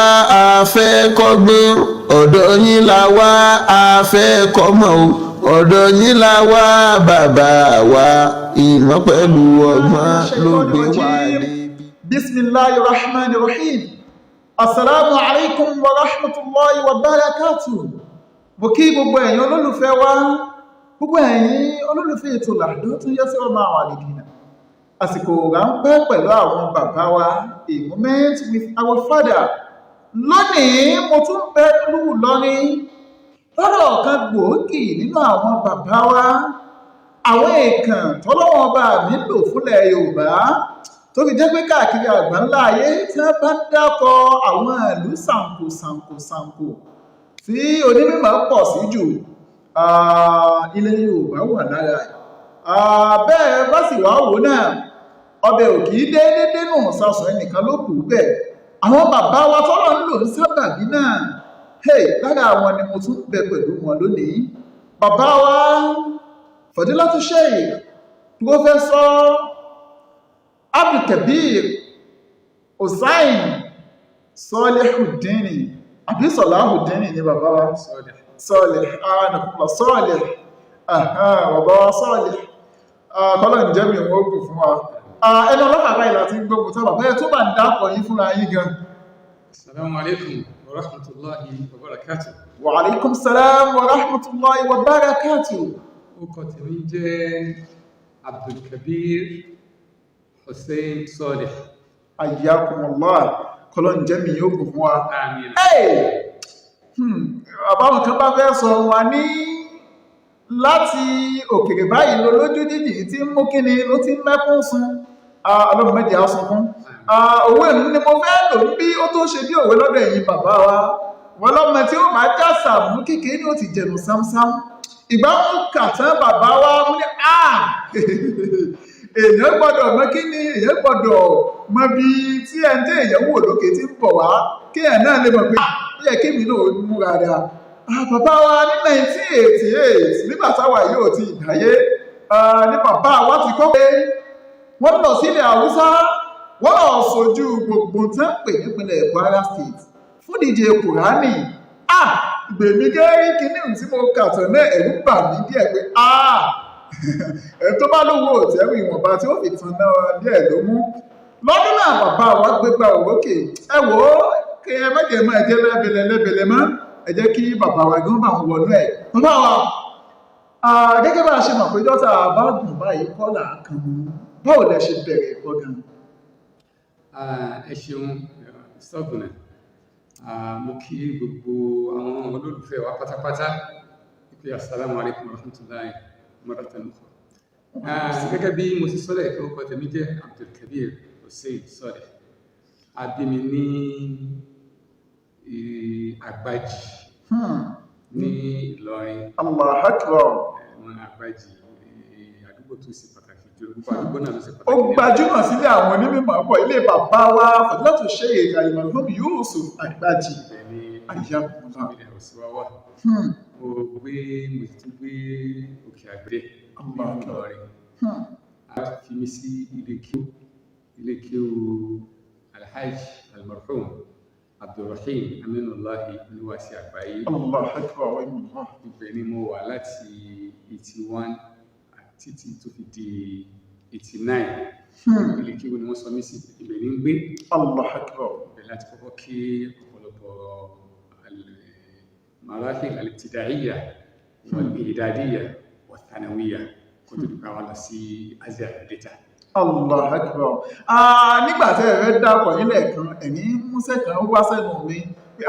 A fẹ́ kọ́gbọ́n, ọ̀dọ̀ yín la wá. A fẹ́ kọ́mọ o, ọ̀dọ̀ yín la wá, bàbá wa. Ìmọ̀ pẹ̀lú ọgbọ́n ló gbé wá débi. Bismillahir Rahmanir Rahim. Assalamu alaikum wa rahmatullahi wa barakatuh. Mo kí gbogbo ẹ̀yin olólùfẹ́ wa, gbogbo ẹ̀yin olólùfẹ́ ètò Làdó tún yẹ́ sí ọmọ àwọn àlèdìnà. Àsìkò ráńpẹ́ pẹ̀lú àwọn bàbá wa, a moment with our father. Lónìí, mo tún bẹ nílùú Ìlọrin lọ́dọ̀ ọ̀kan gbòógì nínú àwọn bàbá wa, àwọn èèkàn tọ́lọ́wọ́n ọba mi ń lò fúnlẹ̀ Yorùbá, tó fi jẹ́ pé káàkiri àgbáńlá ayé, tí wọ́n bá ń dákọ àwọn ìlú sànkò sànkò sànkò tí onímọ̀ pọ̀ sí jù, ilẹ̀ Yorùbá wà lára ẹ̀. Bẹ́ẹ̀ bá sì wá wò náà, ọbẹ̀ ò kì í déédéé dénú sasùn, ẹnìkan ló kù bẹ́ẹ̀. Àwọn bàbá wa tọ́lọ̀ ń lò ní sábàbí náà, hey, lára àwọn ni mo tún bẹ pẹ̀lú wọn lónìí, bàbá wa Fadilatu Sheikh Professor Abdulkabir Hussain Salihuddin, àbí Salahuddin ni bàbá wa? Salih anakumla Salih, bàbá wa Salih, kọ́lọ̀ ń jẹ́ mi wọ́n gùn fún wa. Ẹnu ọlọ́pàá báyìí láti ń gbógun tó bàbá ẹ tó bá ń dápọ̀ yín fúnra yín gan. Assalamu alaikum wa rahmatullahi wa barakatuh. Wa alaikum salam wa rahmatullahi wa barakatuh. Orúkọ tèmi jẹ́ Abdulkabir Hussein Salih. Ayyakumullah, kọ́lọ̀ ń jẹ́ mi yóò gùn fún wa. Àmín. Àbáwọn kan bá fẹ́ sọ wa ní láti òkèrè báyìí lọ lójú jíjì tí ń mú kíni ló ti ń mẹ́kún sun. Ọlọ́run méjì á sunkún. Òwe ni mo fẹ́ lò ń bí ó tó ṣe bí òwe lọ́dọ̀ ẹ̀yin bàbá wa. Wọ́n lọ́mọ tí ó máa jàsà mú kékeré ní ó ti jẹ̀nù sámsám. Ìgbà mú kàtán bàbá wa mú ní èèyàn gbọ́dọ̀ mọ kí ni, èèyàn gbọ́dọ̀ mọ bí tí ẹni tí èèyàn wò lókè tí ń bọ̀ wá, kí èèyàn náà lè mọ̀ pé ó yẹ kí èmi náà múra dáa. Bàbá wa ní 1988, nígbà táwa yóò ti dáyé, ní bàbá wa ti kọ́ pé wọ́n lọ sílẹ̀ Haúsá, wọ́n lọ sojú gbogbo tí wọ́n pè nípínlẹ̀ Kwara State fún díje Kùránì. Gbèmí gẹ́rí kínní tí mo kà tán náà, ẹ̀rù bà mí díẹ̀ pé ẹ̀ tó bá lówó òtẹ́rù, ìwọ̀nba tí ó fi tan náà díẹ̀ ló mú lọ́dún náà. Bàbá wa gbégbá òrókè. Ẹ wò ó, kí ẹ má jẹ́ mọ́ ẹ jẹ́ lẹ́bẹ̀lẹ̀ lẹ́bẹ̀lẹ̀ mọ́, ẹ jẹ́ kí bàbá wa gan bá wọn wọnú ẹ̀. Bàbá wa, gẹ́gẹ́ bá a ṣe mọ̀ pé dọ́tà bá gùn báyìí kọ́là kan mú, báwo lẹ ṣe bẹ̀rẹ̀ ẹ̀kọ́ gan? Ẹ ṣeun sọ́gùnà. Mo kí gbogbo àwọn olólùfẹ́ wa pátápátá pé assalamu alaikum warahmatullahi maratan ukhra. Gẹ́gẹ́ bí mo ti sọ́lẹ̀, orúkọ tèmi jẹ́ Abdulkabir Hussein Saleh. A bí mi ní Àgbàjì ní Ìlọrin. Allah akbar. Wọn Àgbàjì, àdúgbò tó ṣe pàtàkì jù, gbogbo àdúgbò náà ló ṣe Ó pàtàkì ní gbajúmọ̀ sílé àwọn onímọ̀ pọ̀, ilé bàbá wa Fadilatu Sheikh Al-Marhum Yusuf Àgbàjì. Ibẹ̀ ní Ayyakumullah. Family house wa wà. Mo gbé, mo sì tún gbé Òkè Àgbẹ̀ ní Allah. Ìlọrin. A fi mi sí ilé kíó Alhaj Almarhum Abdulrahim Aminullahi Oníwàsí Àgbáyé. Allah akbar wa imullah. Ibẹ̀ ni mo wà láti 81 títí tó fi di 89. Ilé kíó ni wọ́n sọ mí sí, ibẹ̀ ní ń gbé. Allah akbar. Ibẹ̀ láti kọ́kọ́ kí ọ̀pọ̀lọpọ̀ marahil al-ibtidaiya wal-i'dadiyya wa-thanawiyya kó tó di pé àwọn lọ sí Azhar later. Allah akbar. Nígbà tí ẹ fẹ́ dápọ̀ nílẹ̀ kan, ẹ̀rín músẹ́ kan wá sẹ́nu mi pé,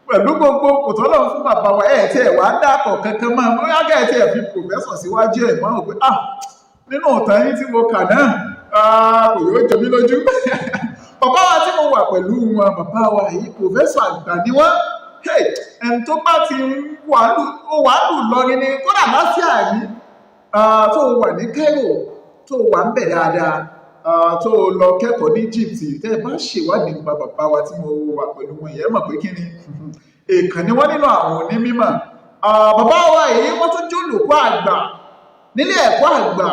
pẹ̀lú gbogbo kò tọ́lọ̀ fún bàbá wa, ẹ̀ tí ẹ̀ wá dápọ̀ kankan mọ́, bóyá kẹ́ ẹ̀ tí ẹ̀ fi professor síwájú ẹ̀ mọ́ pé nínú ìtàn yín tí mo kà náà, kò yóò jọ mí lójú. Bàbá wa tí mo wà pẹ̀lú wọn, bàbá wa yìí, professor àgbà ni wọ́n. Hey, ẹni tó bá ti wà lù lọrin ni kódà lásìá mi tó wà ní Cairo, tó wà ń bẹ̀ dáadáa, tó lọ kẹ́kọ̀ọ́ ní Egypt, tẹ́ ẹ bá ṣèwádìí nípa bàbá wa tí mo wà pẹ̀lú wọn yẹn, mọ̀ pé kí ni èèkàn ni wọ́n nínú àwọn onímọ̀. Bàbá wa yìí, wọ́n tún jẹ́ olùkọ́ àgbà nílé ẹ̀kọ́ àgbà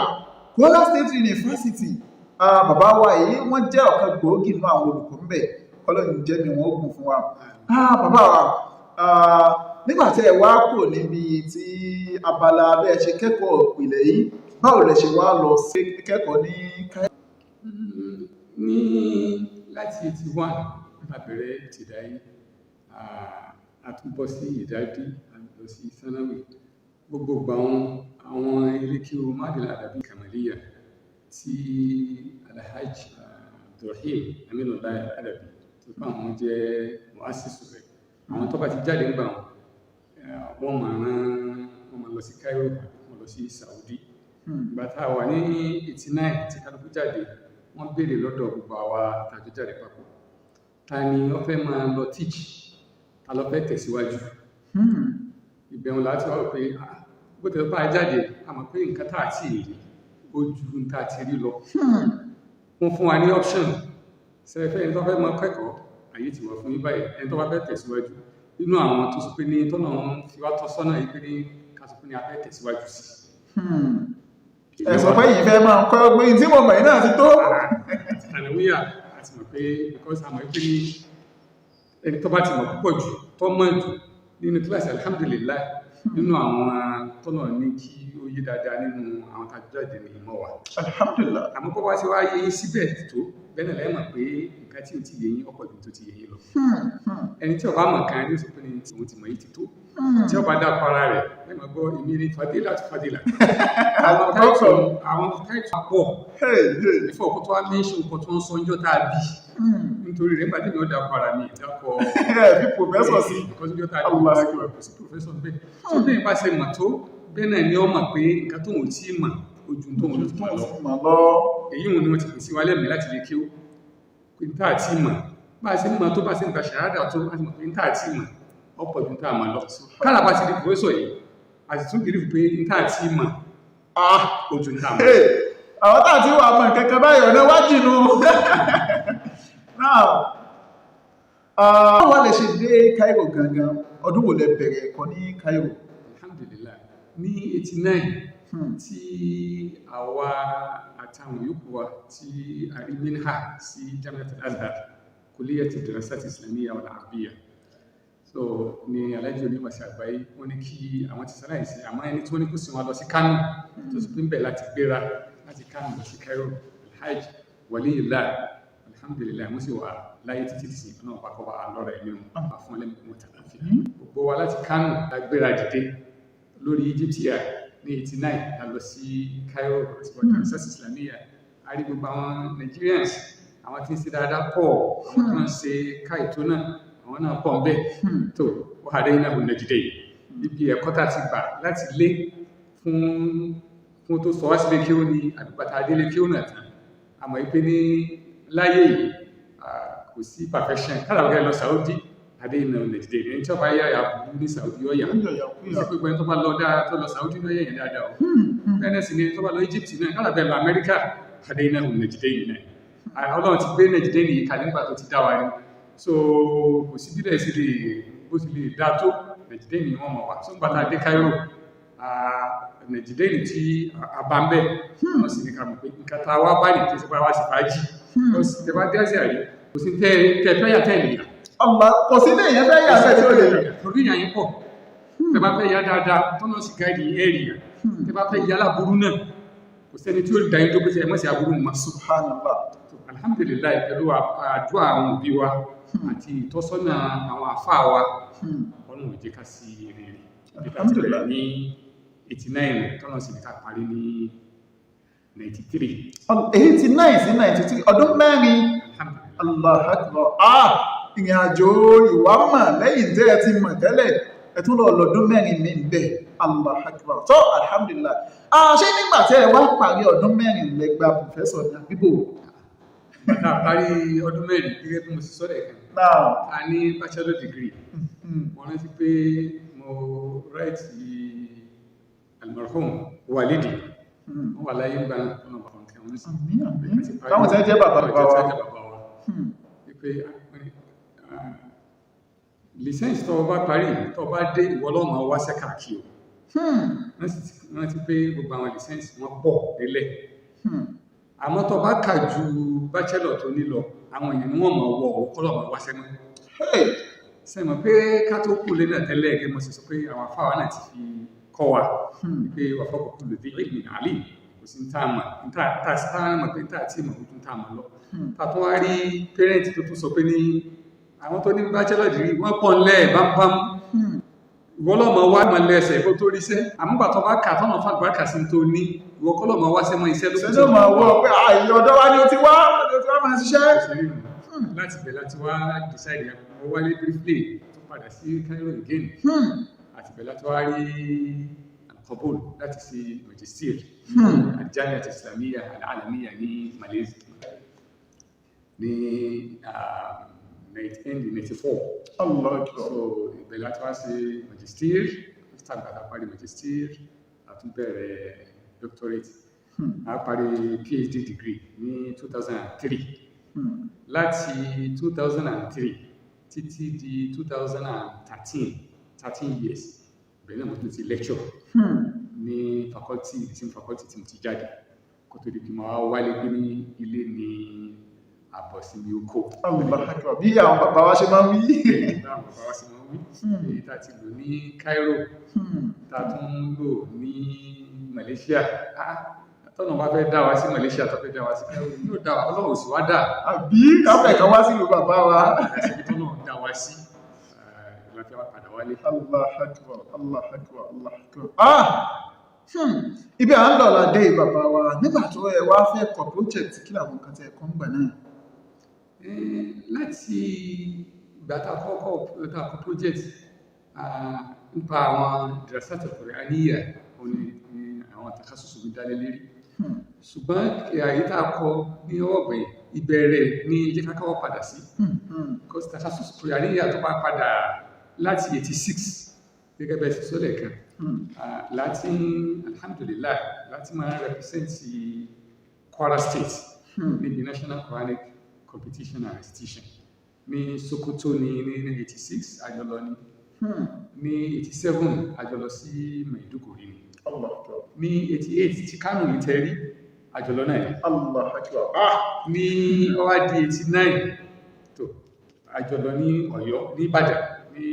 Kwara State University. Bàbá wa yìí, wọ́n jẹ́ ọ̀kan gbòógì nínú àwọn olùkọ́ ńbẹ̀. Ọlọ́run jẹ́ mi wọ́n gùn fún wa. Bàbá wa, nígbà tí ẹ wá kò níbi tí abala bẹ́ẹ̀ ṣe kẹ́kọ̀ọ́ ìpìlẹ̀ yìí, báwo lẹ ṣe wá lọ sí kẹ́kọ̀ọ́ ní Cairo? Ní láti 81 a bẹ̀rẹ̀ ìtìdáyé, a tún bọ́ sí ìdádí, a lọ sí sanawi. Gbogbo ìgbà àwọn ilé kí o Madina Adabi Kamaliya tí Alhaji Abdulrahim Aminullah Adabi tó bá àwọn jẹ́ mu'assisu rẹ̀. Àwọn tó bá ti jáde ńgbà wọn, wọ́n máa rán wọ́n máa lọ sí Cairo àbí wọ́n lọ sí Saudi. Ìgbà tá a wà ní 89 tí kálukú jáde, wọ́n béèrè lọ́dọ̀ gbogbo àwa tàjọ jáde papọ̀, ta ni wọ́n fẹ́ máa lọ teach, ta ló fẹ́ tẹ̀síwájú? Ibẹ̀ wọn láti wá rò pé bó tẹ̀ bá a jáde, a mọ̀ pé nǹkan tá a ti rí ó ju nǹkan tá a ti rí lọ. Wọ́n fún wa ní option sẹ́fẹ́, ẹni tó fẹ́ máa kẹ́kọ̀ọ́, àyè ti wà fún yín báyìí. Ẹni tó bá fẹ́ tẹ̀síwájú nínú àwọn tó sọ pé ní tọ́nà ń fi wá tọ́ sọ́nà yìí pé ní ká sọ pé ní a fẹ́ tẹ̀síwájú sí. Ẹ sọ pé yìí fẹ́ máa kọ́ pé tí mo mọ̀ yìí náà ti tó. Àlàwíyà àti mọ̀ pé because àmọ̀ pé ní ẹni tó bá ti mọ̀ púpọ̀ jù, tó mọ̀ jù nínú kíláàsì, alhamdulillah, nínú àwọn tọ́nà ní kí ó yé dáadáa nínú àwọn tá a jáde ní ìmọ̀ wa. Alhamdulillah. Àmọ́ bó bá ti wá yé yín síbẹ̀ tó bẹ́ẹ̀ náà, lẹ́yìn mọ̀ pé nǹkan tí ò ti yé yín ọ̀pọ̀ ju tó ti yé yín lọ. Ẹni tí ó bá mọ̀ kan ní ó sọ pé ní òun ti mọ̀ yìí ti tó. Tí ó bá dákọ̀ ara rẹ̀, lẹ́yìn mọ̀ gbọ́ èmi ní fadila tó fadila. Àwọn táìtù pọ̀ ìfọ̀ kó tó wá mention nǹkan tó ń sọ ọjọ́ tá a bí. Nítorí rẹ̀, nígbà tí mi ò dákọ̀ ara mi, dákọ̀ Ẹ fi professor sí. Because ọjọ́ tá a bí kò sí professor bẹ́ẹ̀. Tó bẹ́ẹ̀ bá ṣe mọ̀ tó bẹ́ẹ̀ náà ni ó mọ̀ pé nǹkan tóun ò tí ì mọ̀ ojú tóun ti mọ̀ lọ. Èyí wọn ni wọ́n ti pèsè wa lẹ́mìí láti lè kí ó pé tá àti mọ̀ bá a ṣe ń mọ̀ tó, bá a ṣe ń gba ṣàhádà tó, a ti mọ̀ pé tá àti mọ̀ ọ̀pọ̀ ju tá a mọ̀ lọ. Kára bá ti di professor yìí, a sì tún believe pé tá àti mọ̀ ojú tá a mọ̀. Àwọn tá àti wà mọ̀ kankan báyìí, ọ̀nà wájú nu. Now, báwo lẹ ṣe dé Cairo gangan? Ọdún wo lẹ bẹ̀rẹ̀ ẹ̀kọ́ ní Cairo? Alhamdulillah, ní 89 tí àwa àtàwọn yòókù wa tí a rí minha sí Jamiat al-Azhar, Kulliyat ad-Dirasat al-Islamiyya wal Arabiyya, so ní Alhaji Onímọ̀ọ́sí Àgbáyé wọ́n ní kí àwọn ti sáláìsì, àmọ́ ẹni tí wọ́n ní kó sì wọn lọ sí Kánò, tó sì pín bẹ̀ láti gbéra láti Kánò lọ sí Cairo, Alhaji Waliyullah, alhamdulillah, wọ́n sì wà láyé títí tí náà bá kọ́ bá lọ́rọ̀ ẹ̀mí wọn bá fún ọlẹ́mí wọn tàlàfíà. Gbogbo wa láti Kánò la gbéra dìde lórí Egypt Air ní 89, la lọ sí Cairo àti wọ́n Dirasat Islamiyya. A rí gbogbo àwọn Nigerians, àwọn tí ń ṣe dáadáa pọ̀, àwọn tí wọ́n ń ṣe káìtó náà, àwọn náà pọ̀ ń bẹ̀ tó wọ́n hàdé iná kò nàìjíríà yìí. Ibi ẹ̀kọ́ tá a ti gbà láti lé fún tó sọ wá sílé kí ó ní àbípàtà adélé kí ó nà tán, àmọ́ ìpè ní láyé yìí kò sí perfection. Kára lọ Saudi, adé iná nàìjíríà, ẹni tí wọ́n bá yá yà burú ní Saudi ọ̀yà kò sí pé ẹni tó bá lọ dáa tó lọ Saudi náà yẹ̀yẹ̀ dáadáa o. Bẹ́ẹ̀ náà sì ni tó bá lọ Egypt náà, kára bẹ́ẹ̀ lọ Amẹ́ríkà, adé iná nàìjíríà yìí náà, Ọlọ́run ti gbé nàìjíríà yìí kalẹ̀ nígbà tó ti dá wa ni. So kò sí bílẹ̀ sí lè bó ti lè dá tó, nàìjíríà ni wọ́n mọ̀ wá. So nígbà tá a dé Cairo, nàìjíríà tí a bá ń bẹ̀, wọ́n sì ní ká mọ̀ pé nǹkan tá a wá bá ní kí n ṣe pé wá sí fàájì. Tẹ bá dé àṣẹ àrí, kò sí tẹ tẹ fẹ́ yà tẹ́ lè yà. Allah, kò sí ní èèyàn fẹ́ yà bẹ́ẹ̀ tí ó lè yà. Torí ìyàn yín pọ̀. Tẹ bá fẹ́ yà dáadáa, tọ́nà sì guide ẹ̀rì yà. Tẹ bá fẹ́ yà láburú náà, kò sẹ́ni tí ó dá yín tó pèsè ẹ̀ mọ́ sí aburú mọ́. Subhanallah. Alhamdulillahi, pẹ̀lú àdúrà àwọn òbí wa àti ìtọ́sọ́nà àwọn àfáà wa, Ọlọ́run ò jẹ́ ká sí rere bí ká ti bẹ̀rẹ̀ ní 89, tọ́nà sì ní ká parí ní 93. 89 sí 93, ọdún 4. Alhamdulillah. Allah akbar. Ah, ìrìn àjò ìwà mọ̀ lẹ́yìn tẹ́ ẹ ti mọ̀ tẹ́lẹ̀, ẹ tún lọ lọ́dún 4 mi bẹ̀. Allah akbar. Tó, alhamdulillah. Ah, ṣé nígbà tẹ́ ẹ wá parí ọdún 4 lẹ gba professor ní àbíbò? Bàtà parí ọdún 4, gẹ́gẹ́ bí mo ti sọ́dẹ̀ kan, Náà. A ní bachelor degree. Mo rántí pé mo write almarhum walidi, wọ́n wà láyé ń gba ọ̀nà bàbá nǹkan wọn sí. Àmín, àmín. Táwọn tí wọ́n jẹ́ bàbá bàbá wa. Jẹ́ bàbá wa wípé licence tó o bá parí, tó o bá dé, ìwọ lọ́mọ wáṣẹ́ káàkiri o. Wọ́n sì rántí pé gbogbo àwọn licence wọn pọ̀ nílẹ̀, àmọ́ tó o bá kà ju bachelor tó ní lọ, Àwọn èèyàn ni wọ́n mọ̀ wọ òun kọ́ lọ́mọ wáṣẹ́ mọ́. Hey. Sẹ́mọ̀ pé ká tó kú lé náà tẹ́lẹ̀, gẹ́gẹ́ mo sì sọ pé àwọn afáwa náà ti fi kọ́ wa pé wà fọ́kọ̀ kú lòdì ilmin alim, kò sí ní tá a mọ̀ ní tá a sì tá a mọ̀ pé tá a ti mọ̀ ojú tá a mọ̀ lọ. Tá a tún wá rí parent tó tún sọ pé ní àwọn tó ní bachelor degree wọ́n pọ̀ ńlẹ̀ bámbám, ìwọ lọ́mọ wá mọ̀ lẹ́sẹ̀ kó tó ríṣẹ́. Àmúgbà tó bá kà tọ́nà fún àgbàkà sí tó ní, ìwọ kọ́ lọ́mọ wáṣẹ́ mọ́, iṣẹ́ ló Ṣe ló máa wọ́ pé àyè ọ̀dọ́ wa ni ó ti wá, ni ó ti wá máa ṣiṣẹ́. Láti bẹ̀ láti wá decide, mo wálé briefly, tó padà sí Cairo again. Àti bẹ̀ láti wá rí al-qabul láti ṣe magister ní al-Jami'at al-Islamiyya al-Alamiyya ní Malaysia ní 1994. Allah akbar. So ibẹ̀ láti wá ṣe magister. After gbàtà parí magister, a tún bẹ̀rẹ̀ doctorate, a parí PhD degree ní 2003. Láti 2003 títí di 2013, 13 years, bẹ̀rẹ̀ náà mo tún ti lecture ní faculty, the same faculty tí mo ti jáde, kó tó di kí mo wá wálé gbé ní ilé ní àbọ̀sími oko. Allah akbar, bí àwọn bàbá wa ṣe máa ń wí. Báwọn bàbá wa ṣe máa ń wí, èyí tá a ti lò ní Cairo, tá a tún ń lò ní Malaysia. Ah, tọ́nà bá fẹ́ dá wa sí Malaysia, tó fẹ́ dá wa sí Cairo, yóò dá wa. Ọlọ́run ò sì wá dà. Àbí káfẹ́ kan wá sílùú bàbá wa. Síbi tọ́nà dá wa sí ìlàfíà wa padà wálé. Allah akbar, Allah akbar, Allah akbar. Ah! Ibi à ń lọ ládé, bàbá wa. Nígbà tó ẹ wá fẹ́ kọ project, kí làwọn nǹkan tẹ́ ẹ kọ́ ń gbà náà? Láti ìgbà tá a kọ́kọ́ tá a kọ project nípa àwọn dirasat al-Qur'aniyya, òun ni àwọn takhassus mi dálé lérí. Ṣùgbọ́n àyè tá a kọ ní ọwọ́ gbẹ̀yìn ìbẹ̀rẹ̀ ní jẹ́ ká káwọ́ padà sí, because takhassus Qur'aniyya tó bá padà láti 86, gẹ́gẹ́ bẹ́ẹ̀ sì sọ́lẹ̀ kan, láti, alhamdulillah, láti máa represent Kwara State níbi National Quranic Competition and Recitation ní Sokoto ní 86, àjọlọ ní 87, àjọlọ sí Maiduguri ní Allah akbar. ní 88 tí Kánò ní tẹ́rí, àjọlọ náà ní Allah akbar. Ah! Ní ó wá di 89 tó àjọlọ ní Ọ̀yọ́, ní Ìbàdàn, ní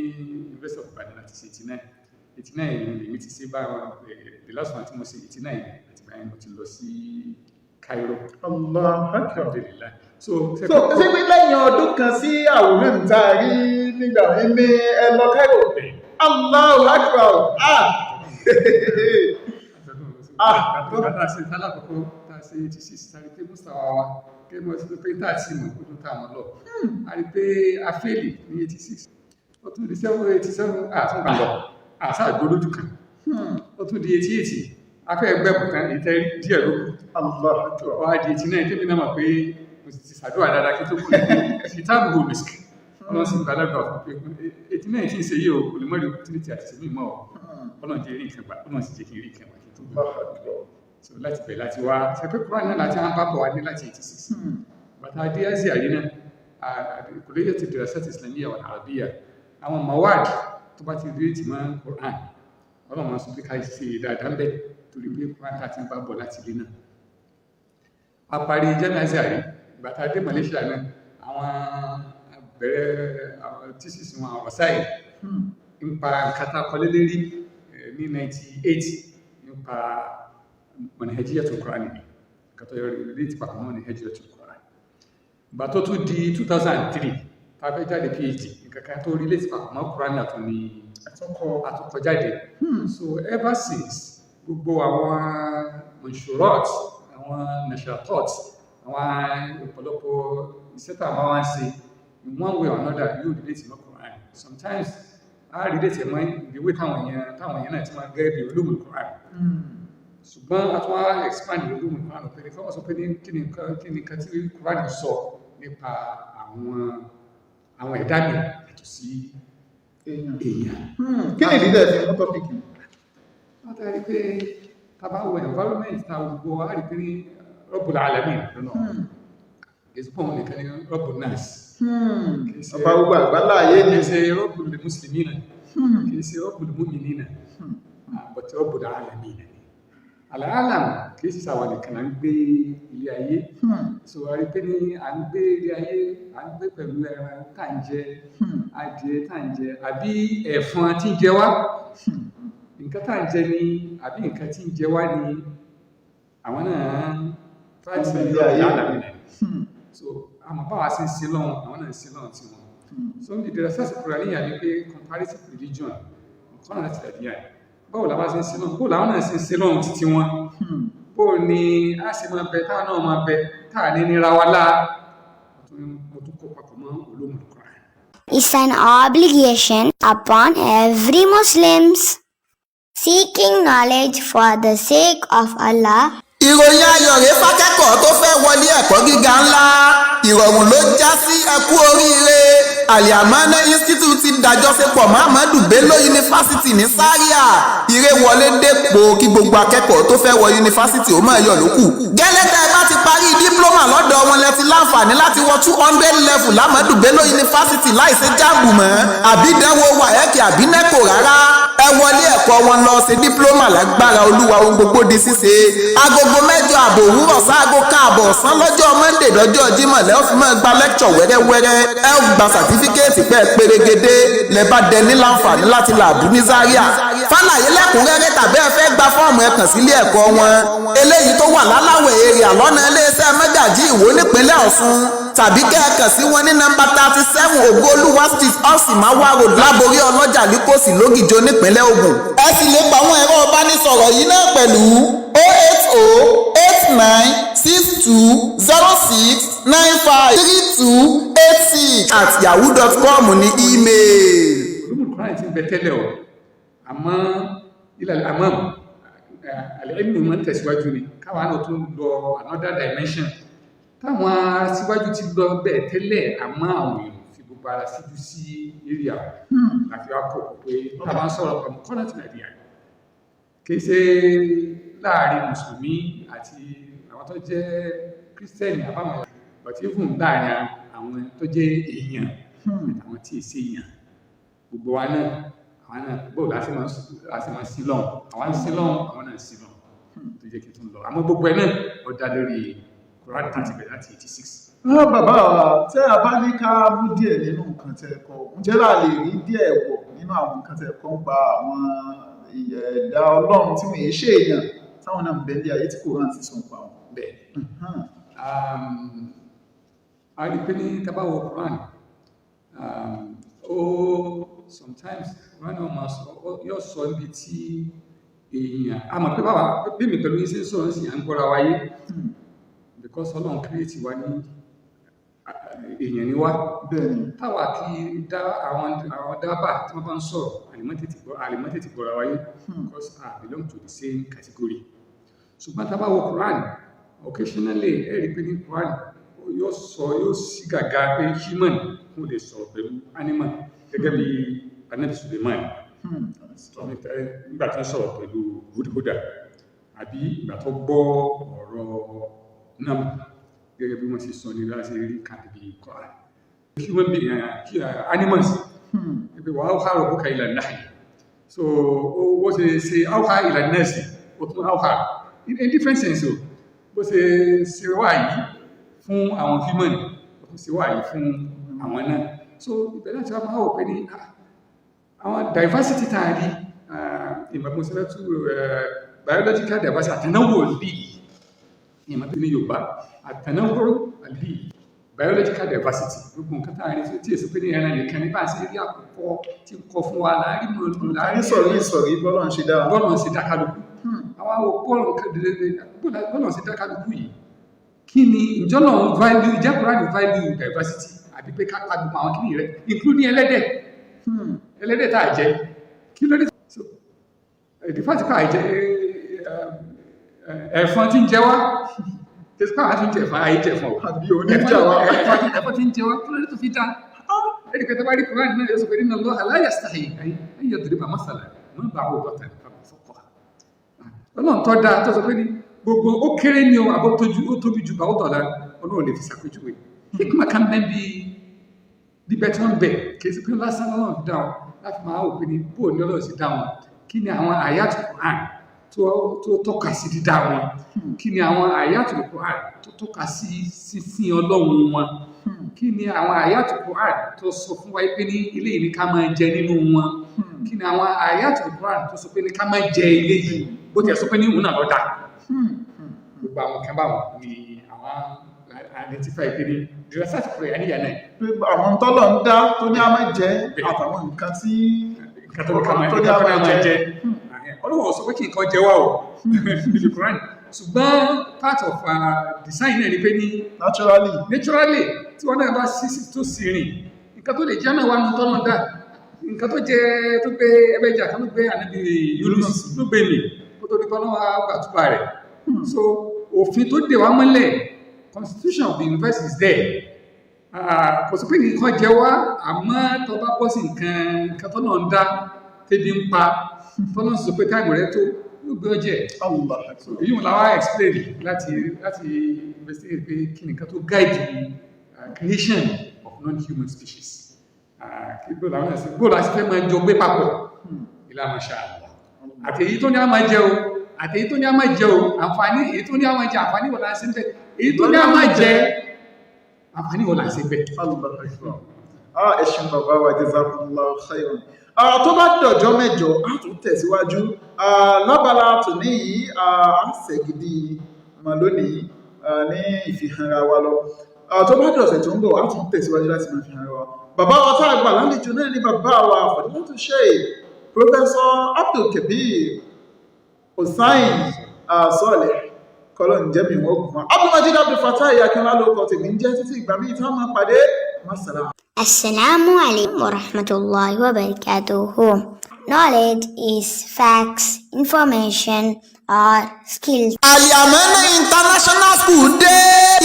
University of Ibadan láti ṣe 89. 89 ni èmi ti ṣe bá wọn. The last one tí mo ṣe, 89, àti báyìí mo ti lọ sí Cairo. Allah akbar. Alhamdulillah. So So ṣé pé lẹ́yìn ọdún kan sí àwòrán tá a rí nígbà yẹn ní ẹ lọ Cairo? Allahu akbar. Ah! Ah! Tá a ṣe tálákọ̀ọ́kọ́ tá a ṣe 86, sáré pé mustawa wa kí mo ti pé tá a ti mọ̀ kó tó tá a mọ̀ lọ, a rí pé a fail ní 86. Ó tún di 7, 87, àtúngbà lọ àṣà àgbólójú kan. Ó tún di 88, afẹ́ ẹgbẹ́ kan ìtẹ́ díẹ̀ ló kù. Allah akbar. Wá di 89, tẹ́mi náà mọ̀ pé mo sì ti ṣàdúrà dáadáa kí tó kù ní ìtàbù misk. Ọlọ́run sì gbàdúrà fún pé 89 tí ń ṣe yìí o, kò lè mọ́ rí opportunity àti ṣe mí mọ́ ọ. Ọlọ́run jẹ́ rí nǹkan gbà, Ọlọ́run sì jẹ́ kí n rí nǹkan gbà kí n tó gbà. Allah akbar. So láti bẹ̀ láti wá ṣe pé Quran náà láti wá bá bọ̀ wá ní láti 86. Bàtà dé Asia yìí náà, Kulliyat Dirasat Islamiyya wal Arabiyya, àwọn mawad tó bá ti rí ti máa Quran, Ọlọ́run máa sọ pé ká ṣe dáadáa ń bẹ̀, torí pé Quran tá ti ń bá bọ̀ láti ilé náà. A parí Jami'a Azhar yìí, bàtà dé Malaysia náà, àwọn bẹ̀rẹ̀ àwọn thesis wọn, àwọn ọ̀sáì nípa nǹkan tá a kọ lé lérí ní 98 nípa manhajiyyatul Quran, ní nǹkan tó yọrí ilé ti papọ̀ mọ́ manhajiyyatul Quran. Ìgbà tó tún di 2003 tá a fẹ́ jáde PhD, nǹkan kan tó rí ilé ti papọ̀ mọ́ Quran náà tún ní Àtúnkọ. Àtúnkọ jáde. So ever since, gbogbo àwọn manshurat, àwọn nashatot, àwọn ọ̀pọ̀lọpọ̀ iṣẹ́ tá a máa wá ń ṣe, in one way or another, yóò relate mọ́ Quran. Sometimes a relate mọ́ the way táwọn èèyàn náà ti máa gẹ́gẹ́ bí ulumul Quran, ṣùgbọ́n a tún wá expand ulumul Quran pé ní kí wọ́n sọ pé ní kí ni nǹkan tí Quran sọ nípa àwọn ẹ̀dá mi yàtọ̀ sí Èèyàn. èèyàn. Kí ni ìdí tẹ́ fi mú topic? Wọ́n tẹ́ rí pé tá bá wo environment tá gbogbo, a rí pé ní Rabbul Alamin lọ́nà èsì pọ̀ nìkan ní Rabbun Nas. Ọba gbogbo àgbálá ayé ni. Kìí ṣe Rabbul Muslimina, kìí ṣe Rabbul Mu'minina, but Rabbul Alamin ni. Al-alam kì í sì sàwọn nìkan là ń gbé ilé ayé. So a rí pé ní à ń gbé ilé ayé, à ń gbé pẹ̀lú ẹran tá à ń jẹ, adìẹ tá à ń jẹ, àbí ẹ̀fọn tí ń jẹ wá, nǹkan tá à ń jẹ ni, àbí nǹkan tí ń jẹ wá ni, àwọn náà fáìtì Ilé ayé. Al-alam nìyẹn. So àmọ́ báwa ṣe ń sin lọ́hùn, àwọn náà ń sin lọ́hùn tiwọn. So ní ìdírẹ́sẹ̀sì Kùránìyà ni pé comparative religion nǹkan náà ti dàbí àyè, báwo làwa ṣe ń sin lọ́hùn, báwo làwọn náà ṣe ń sin lọ́hùn títí wọn, bó ni a ṣe máa bẹ táwọn náà máa bẹ táà ní nira wa lá. Mo tún kó papọ̀ mọ́ ulumul Quran. Is an obligation upon every Muslims seeking knowledge for the sake of Allah. Ìròyìn ayọ̀ rèé fákẹ́kọ̀ọ́ tó fẹ́ wọlé ẹ̀kọ́ gíga ńlá. Ìrọ̀rùn ló já sí. Ẹkú oríire. Aliamana Institute ti dàjọṣepọ̀ mọ́ Ahmadu Bello University ní Zaria. Ire wọlé dépò kí gbogbo akẹ́kọ̀ọ́ tó fẹ́ wọ yunifásitì ó máa yọ̀ lókù. Gẹ́lẹ́ tẹ́ ẹ bá ti parí diploma lọ́dọ̀ wọn, lẹ ti láǹfààní láti wọ 200 level l'Ahmadu Bello University láìsí JAMB mọ́, àbí ìdánwò WAEC àbí NECO rárá. Ẹ wọlé ẹ̀kọ́ wọn lọ ṣe diploma. Lágbára Olúwa, ohun gbogbo di ṣíṣe. Agogo 8:30 òwúrọ̀ sáago 1:30 ọ̀sán lọ́jọ́ Monday dọ́jọ́ Jímọ̀ lẹ́ ó fi máa gba lecture wẹ́rẹ́wẹ́rẹ́. Ẹ ó gba certificate pẹ́ pérégedé lẹ́ bá dẹ ní láǹfààní láti làbú ní Zaria. Fàlàyé lẹ́kùnrẹ́rẹ́ tàbí ẹ fẹ́ gba fọ́ọ̀mù, ẹ kàn sílé ẹ̀kọ́ wọn eléyìí tó wà láláwẹ̀ èrè àlọ́nà iléeṣẹ́ Mẹ́gàjí Ìwó nípínlẹ̀ Ọ̀ṣun, tàbí kẹ́ ẹ kàn sí wọn ní nọ́mbà 37 Ògoolúwa Street, Ọ̀sìnmáwá Road, Láborí Ọlọ́jà, Líkòsì, Lógìjó, nípínlẹ̀ Ògùn. Ẹ sì lè pa àwọn ẹ̀rọ ìbánisọ̀rọ̀ yìí náà pẹ̀lú 08089620695 3286@yahoo.com ní email. Ulumul Quran ti ń bẹ tẹ́lẹ̀ o, àmọ́ ilẹ̀ àmọ́ al-ilmu máa ń tẹ̀síwájú ni, káwa náà tún lọ another dimension táwọn aṣíwájú ti lọ bẹ́ẹ̀ tẹ́lẹ̀, àmọ́ àwọn èèyàn fi gbogbo ara síjú sí area àfi wá kọ̀ pé táwa ń sọ̀rọ̀ pẹ̀lú kọ́nà tí Nàìjíríà kì í ṣe láàrin mùsùlùmí àti àwọn tó jẹ́ kírísítẹ́nì àbáwọn, but even láàrin àwọn tó jẹ́ èèyàn àtàwọn tí ì ṣe èèyàn, gbogbo wa náà, àwọn náà bóò láti máa sí lọ́hùn, àwọn ń sí lọ́hùn, àwọn náà ń sí lọ́hùn, tó jẹ́ kí n tún lọ. Àmọ́ gbogbo ẹ̀ náà, ó dá lórí Quran láti bẹ̀rẹ̀ láti 86. Ah, bàbá wa, tẹ́ a bá ní ká mú díẹ̀ nínú nǹkan tẹ́ ẹ kọ, ǹjẹ́ là lè rí díẹ̀ wọ̀ nínú àwọn nǹkan tẹ́ ẹ kọ ń pa àwọn ẹ̀dá Ọlọ́run tí wọ́n yìí ṣe èèyàn, táwọn náà ń bẹ ní ayé tí Quran ti sọ pa wọn? Bẹ́ẹ̀. A rí pé ní tá bá wo Quran, ó sometimes Quran náà máa sọ, yóò sọ níbi tí èèyàn a mọ̀ pé báwa bí mi pẹ̀lú yín ṣe ń sọ̀rọ̀ sí, à ń gbọ́ra wáyé, because Ọlọ́run create wa ní èèyàn ni wá. Táwa kí dá àwọn dábà tí wọ́n bá ń sọ̀rọ̀, àlèmọ́ tètè gbọ́ra wáyé, because I belong to the same category. Ṣùgbọ́n tá bá wo Quran, occasionally ẹ rí pé ní Quran yóò sọ, yóò sí gàgà pé human kò lè sọ̀rọ̀ pẹ̀lú animal, gẹ́gẹ́ bí Anabi Suleiman nígbà tó ń sọ̀rọ̀ pẹ̀lú hudhuda, àbí ìgbà tó gbọ́ ọ̀rọ̀ náà, gẹ́gẹ́ bí wọ́n ṣe sọ ní láti rí kàbí Quran, human being, animals ibi wa awha rabbuka ila an-nahl. So ó ṣe ṣe awha ila an-nas, ó tún awha in a different sense o. Bó ṣe ṣe wáyí fún àwọn human, ó tún ṣe wáyí fún àwọn náà. So ibẹ̀ láti wá máa wò pé ní àwọn diversity tá a rí, ìmọ̀ tú biological diversity, àtẹnáwò lè ìmọ̀ tó ní Yorùbá, àtẹnáwò lè biological diversity, gbogbo nǹkan tá a rí tí èso pé ní ẹran nìkan ní bá a ṣe rí àkókò tí ń kọ fún wa láàrin mọ̀ Láàrin sọ̀rí ìsọ̀rí bọ́lọ̀ ń ṣe dára. Bọ́ọ̀lù ń ṣe dá kálukú, àwọn àwọn bọ́ọ̀lù ń ṣe dá kálukú yìí, kí ni ìjọ́nà value ìjẹ́ Quran value diversity, àbí pé ká pa gbogbo àwọn kìnìún rẹ, including ẹlẹ́dẹ̀, ẹlẹ́dẹ̀ tá a jẹ, kí ló dé? So the fact pé àìjẹ ẹ̀fọn tí ń jẹ wá, tẹsíkà àti ń jẹ ẹ̀fọn, àìjẹ ẹ̀fọn o. Àbí oníjà wa. Ẹ̀fọn tí ń jẹ wá, kí ló dé tó fi dá? Ẹnì kẹta bá rí Quran náà, yóò sọ pé inna Allaha la yastahi an yadriba masalan ma ba'udatan fama fawqaha. Ọlọ́run tó dáa, tó sọ pé ní gbogbo ó kéré ní o, àbó ó tóbi ju bàwọ́ dọ̀la, Ọlọ́run lè fi ṣàpèjúwe. Hikma kan bẹ́ẹ̀ bí bíbẹ́ tí wọ́n bẹ̀, kì í ṣe pé lásán Ọlọ́run fi dá wọn, láti máa wò pé ní bóò ní Ọlọ́run sì dá wọn, kí ni àwọn àyàt Quran. tó tọ́ka sí dídá wọn? Kí ni àwọn ayatul Quran tó tọ́ka sí sísìn Ọlọ́run wọn? Kí ni àwọn ayatul Quran tó sọ fún wa pé ní ilé yìí ni ká máa jẹ nínú wọn? Kí ni àwọn ayatul Quran tó sọ pé ní ká máa jẹ ilé yìí, bó tiẹ̀ sọ pé ní òun náà ló dá? Gbogbo àwọn kan báwọn ni àwọn identify pé ní dirasat Qur'aniyya náà. Pé àwọn tọ́lọ̀ ń dá tó ní a máa jẹ, àtàwọn nǹkan tí nǹkan tó ní ká máa tó ní a nǹkan tó ní máa a máa jẹ. Jẹ Ọlọ́wọ́ sọ pé kí nǹkan jẹ wá o níbi Quran, ṣùgbọ́n part of design náà ni pé ní naturally. Naturally, tí wọ́n náà bá sí tó sì rìn, nǹkan tó lè jẹ́ náà wà nù tọ́nà dá, nǹkan tó jẹ tó gbé ẹbẹjà kan ló gbé ànábì Yunus ló gbé mi kó tó di pé Ọlọ́wọ́ gbàtúbà rẹ̀. So òfin tó dè wá mọ́lẹ̀, constitution of the universe is there. Kò sí pé nǹkan jẹ wá, àmọ́ tó bá bọ́ sí nǹkan tó náà ń dá tẹ́bi ń pa, tó náà sọ pé time rẹ tó yóò gbé ọjẹ́. Allah. So èyí wọn làwa explain láti investigate pé kí ni nǹkan tó guide the creation of non-human species. Kí bó làwọn náà sí bó la sì fẹ́ máa jọ gbé papọ̀ ilá masha Allah, àti èyí tó ní a máa jẹ o, àti èyí tó ní a máa jẹ o, àǹfààní èyí tó ní a máa jẹ, àǹfààní wọ̀ là ń ṣe ń bẹ̀? Èyí tó ní a máa jẹ, àǹfààní wọ̀ là ń ṣe ń bẹ̀? Allah akbar. Ah, ẹ ṣeun bàbá wa, jazakumullahu khairan. Ah, tó bá dọ̀jọ́ mẹ́jọ, á tún tẹ̀síwájú. Ah, lábala tòní yìí, ah, á ṣẹ̀gidi mọ̀ lónìí, ah, ní ìfihànra wa lọ. Ah, tó bá dọ̀sẹ̀ tó ń bọ̀, á tún tẹ̀síwájú láti máa fi hàn wa. Bàbá wa tá a gbà lálejò náà ni bàbá wa Fadilatu Sheikh Professor Abdul Kabir Hussain Saleh, kọlọ̀ ń jẹ́ mi wọ́n kùn wọn. Abdulmajid Abdulfatai Akínlá ló kọ tèmi ń jẹ́. Títí ìgbà míì tá a máa pàdé, masala. Assalamu alaikum wa rahmatullahi wa barakatuhu. Knowledge is facts, information, or skills. Àlìàmọ́nà International School dé.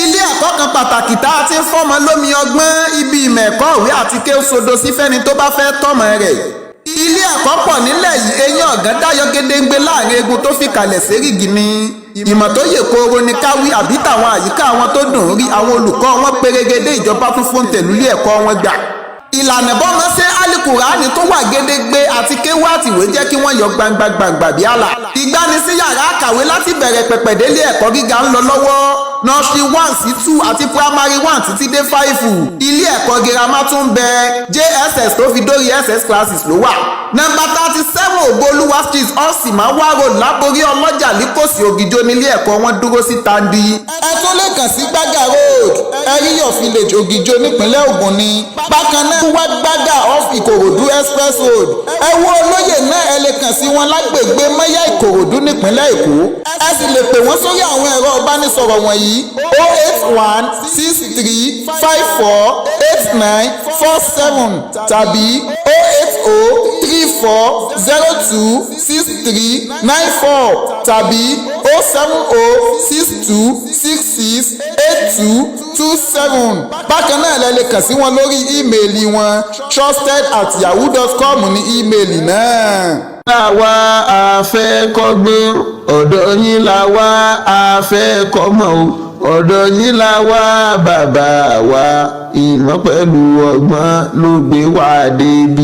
Ilé ẹ̀kọ́ kan pàtàkì tá a ti ń fọ́mọ lómi ọgbọ́n, ibi ìmọ̀ ẹ̀kọ́ ìwé àti ké sodo sí fẹ́ni tó bá fẹ́ tọ́mọ rẹ̀. Ilé ẹ̀kọ́ pọ̀ nílẹ̀ yìí, eyín ọ̀gán dáyọ gédéǹgbé láàrin egun tó fi kalẹ̀ sérìgì ni. Ìmọ̀ tó yè kooro ni káwí àbí tàwọn àyíká àwọn tó dùn ún rí, àwọn olùkọ́ wọn pérégedé, ìjọba tún fún tẹ̀lúlé ẹ̀kọ́ wọn gbà. Ìlànà bọ́mọ ṣe alukurani tó wà gédégbé àti kéwú àtìwé jẹ́ kí wọ́n yọ gbangba gbangba bí àlà. Ìgbanisí yàrá àkàwé láti bẹ̀rẹ̀ pẹ̀pẹ̀ délé ẹ̀kọ́ gíga ń lọ lọ́wọ́, nursery 1 sí 2 àti primary 1 títí dé 5. Ilé ẹ̀kọ́ girama tún ń bẹ, JSS tó fi dórí SS classes ló wà. Nọ́mbà 37 Ògbólúwà Street, ọ̀sìnmáwá Road, Láborí Ọlọ́jà, Líkòsí, Ògìjó nílé ẹ̀kọ́ wọn dúró sí Tandi. Ẹ tún lè kàn sí Gbága Road, Ẹ̀ríyọ̀ Village, Ògìjó, nípínlẹ̀ Ògùn ni. Bákan náà, wá Gbága off Ìkòròdú Express Road, ẹ wo olóyè náà. Ẹ lè kàn sí wọn lágbègbè Mọ́yá, Ìkòròdú, nípínlẹ̀ Èkó. Ẹ sì lè pè wọ́n sórí àwọn ẹ̀rọ ìbánisọ̀rọ̀ wọ̀nyí: 08163548947 tàbí 08034026394 tàbí 07062668227. Bákan náà, lẹ lè kàn sí wọn lórí email wọn, trusted@yahoo.com ní email náà. La wá a fẹ́ kọ́gbọ́n, ọ̀dọ̀ yín la wá a fẹ́ kọ́mọ̀ o, ọ̀dọ̀ yín la wá bàbá wa, ìmọ̀ pẹ̀lú ọgbọ́n ló gbé wá débi.